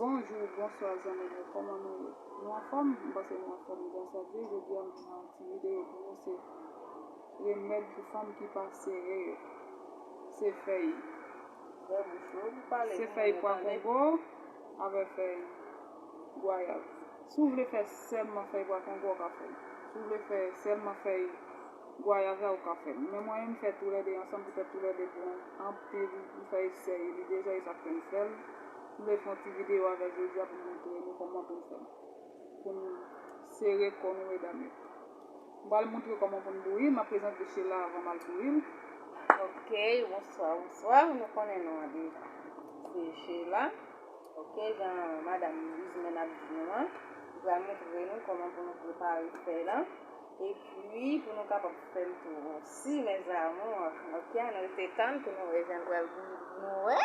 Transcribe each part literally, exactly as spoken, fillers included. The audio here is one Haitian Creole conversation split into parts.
Bonjou, bonswa zanmi mwen, kòman nou ye? Nou anfòm? M panse nou anfòm, gras a Dye. Jodi a m vin ak yon ti videyo pou nou, se remèd pou fanm ki pa sere yo. Se fèy. Fè bouch ou, ou pale, se fèy pwa kongo avèk fèy gwayav. Si w vle fè sèlman fèy pwa kongo, w ka fè l. Si w vle fè sèlman fèy gwayav la, ou ka fè l. Men mwen, m fè toulède ansanm, poutèt toulède bon anpil, m fè esèy li deja, e sa k fè m fè l. M vle fè yon ti videyo avè jodi a pou m montre nou kòman pou n fè l. Pou n sere kò nou, medam yo. M pral montre kòman pou n bouyi, m ap prezante Sheila avan m al bouyi l. Ok, bonswa, bonswa. Nou konnen non an deja. Se Sheila. Ok, jan madanm biznismen ap di nou an, m pral montre nou kòman pou nou prepare fèy lan. Epi, pou nou kapab fè l tou osi, mes amours. Ok, ann rete tann pou nou wè jan l pral bouyi pou nou wè.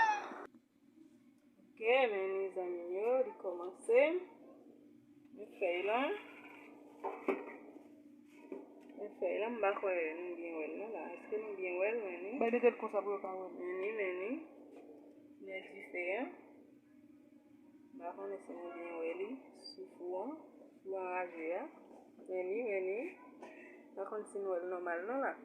Ok, men ni zanmi m yo, li kòmanse. Men fèy lan. Men fèy lan, m pa kwè nou byen wè l non la. Èske nou byen wè l, men ni? Bay mete l konsa pou yo ka wè l. Men ni, men ni. Nèg dife an. M pa konnen si nou byen wè li sou fou an, fou anraje a. Men ni, men ni. M pa konn si nou wè l nòmal non la.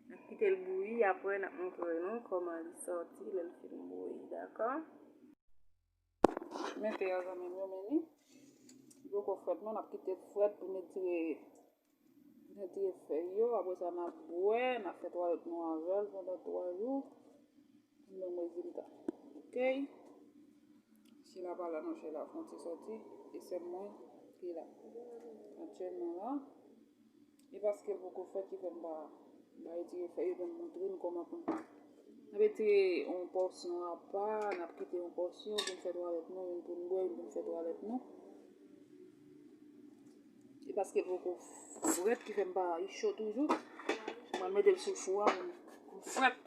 N ap kite l bouyi, apre n ap montre nou kòman li sòti lè l fin bouyi, dakò? Men te a zanmi m yo, men ni. Li poko frèt non, n ap kite l frèt pou n retire, pou n retire fèy yo. Apre sa, n ap bwè, n ap fè twalèt nou avè l pandan twa jou. Pou n wè rezilta. Ok? Sheila pa la non, Sheila fè yon ti sòti. E sè mwen ki la. Aktyèlman la. E paske l poko fèt ki fè m pa, pa retire fèy yo pou m montre nou kòman pou n. N ap retire yon pòsyon apa, n ap kite yon pòsyon pou n fè twalèt nou, youn pou n bwè, youn pou n fè twalèt nou. E paske l poko frèt ki fè m pa, li cho toujou. M pral mete l sou fou a pou l frèt.